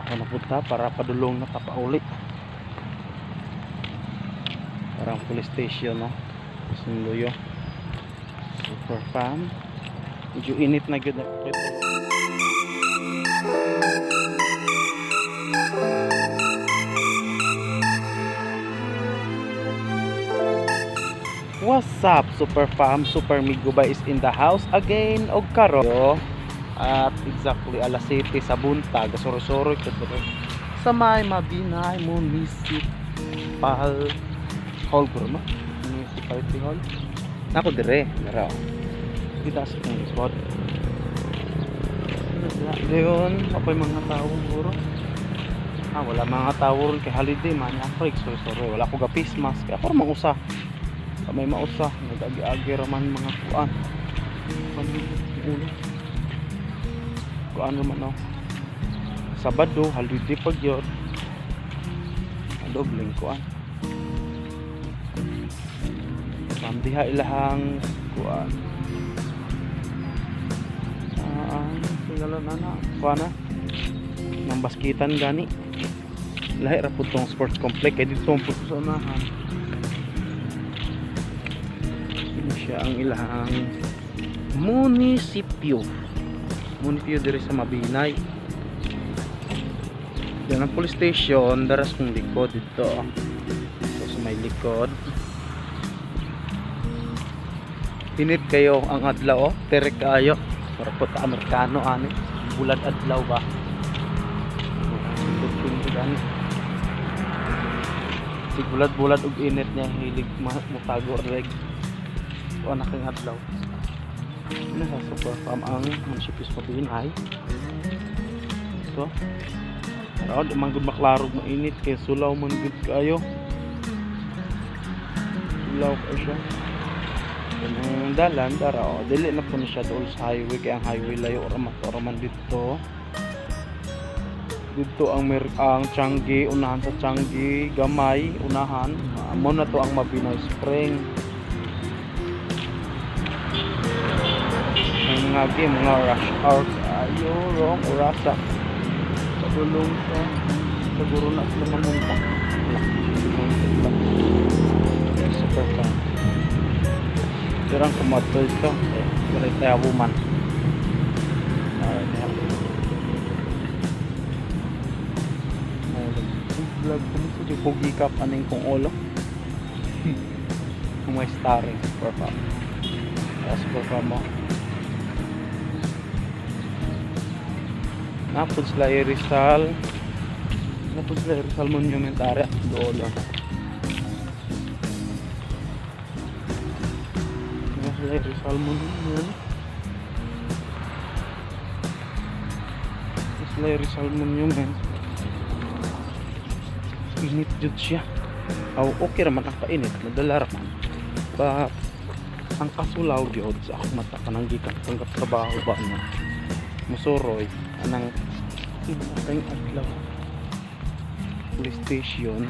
Ako napunta para padulong na kapauli. Parang police station, no? Sinluyo. Super fam. Medyo init na gyud na. What's up, Super Fam? Super Migubay is in the house again og karon. At exactly alas 7 sa buntag, suro-suro ko diri sa may Mabinay Municipal Hall bro mo. Municipality Hall. Nako dire, dira. Oh. Kita sa kong spot. Dayon, ako'y mga tao bro. Ah, wala mga tao ron kay holiday man. Ako sorry, sorry. Wala ko ga face mask. Kaya ako ra mangusa. Sa may mausa, nag-agi-agi raman mga kuan. Kuan ulo. Kuan raman no. Sabado, holiday pag yun. Dobleng kuan. Pamdiha ilahang kuan. Ah, tingala na na. Kuan na. Nang baskitan gani. Lahi ra pud tong sports complex kay dito ang pud sa unahan. Ini siya ang ilahang munisipyo. Munisipyo diri sa Mabinay. Yan ang police station, daras kong likod dito. So, sa may likod. Init kayo ang adlaw, oh. Terek kayo. Para po ta Amerikano ani. Bulad adlaw ba? Sindot-sindot ani. Si bulad-bulad og init niya hilig mutago reg. So anak ang adlaw. Ano sa super farm ang munisipyo sa Mabinay. Ito. Pero di man gud maklarog mainit kay sulaw man gud kayo. Sulaw kayo siya. Kanang dalan dara oh, dili na po na siya dool sa highway kay ang highway layo ra man to ra man dito. Dito ang mer ang Changi, unahan sa Changi, gamay, unahan. Mo na to ang Mabinay Spring. Ang mga game, mga rush hour ayo wrong orasa. Padulong sa siguro na sila mamunta. Super fun. Dirang kumato ito. Eh, wala tayo woman. Alright, vlog ko mo sa pugi kap aning kong ulo. Kung may starring super fun. Kaya super fun mo. Napod sila Rizal. Napod sila Rizal Monument area. Doon lang. Napod sila Rizal Monument. Napod sila Rizal Monument. Init jud siya. Aw, okay raman ang kainit. Madala raman. But, ang kasulaw gyud sa akong mata kanang gikan kang trabaho ba na musuroy anang inatay adlaw police station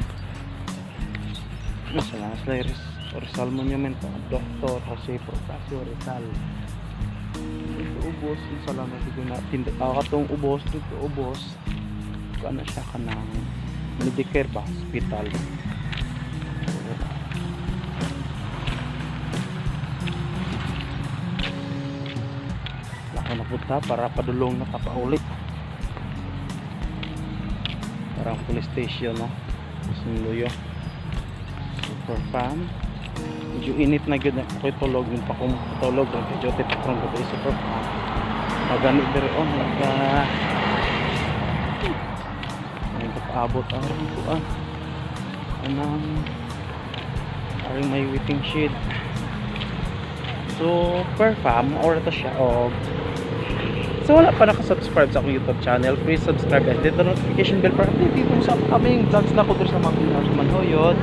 nasa na sila Rizal Monument, oh. Dr. Jose Protasio Rizal dito ubos yung salamat dito na tinda ah, katong ubos dito ubos kana siya kanang Medicare ba hospital. Lako na punta para padulong na kapauli. Parang police station, no? Sinluyo. Super fam. Medyo init na gyud na ako'y tulog yung pa kong tulog ang medyo tipakron gabi super fam. Magani diri oh nagka ay nakaabot ang kuan. Anang aring may waiting shed. So, per fam, or ito siya, og so, wala pa nakasubscribe sa akong YouTube channel, please subscribe and hit the notification bell para update dito sa upcoming vlogs na ko dito sa mga Pinas Manhoyod.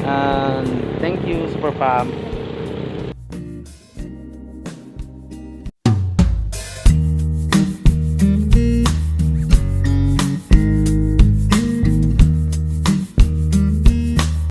And thank you, Super Fam.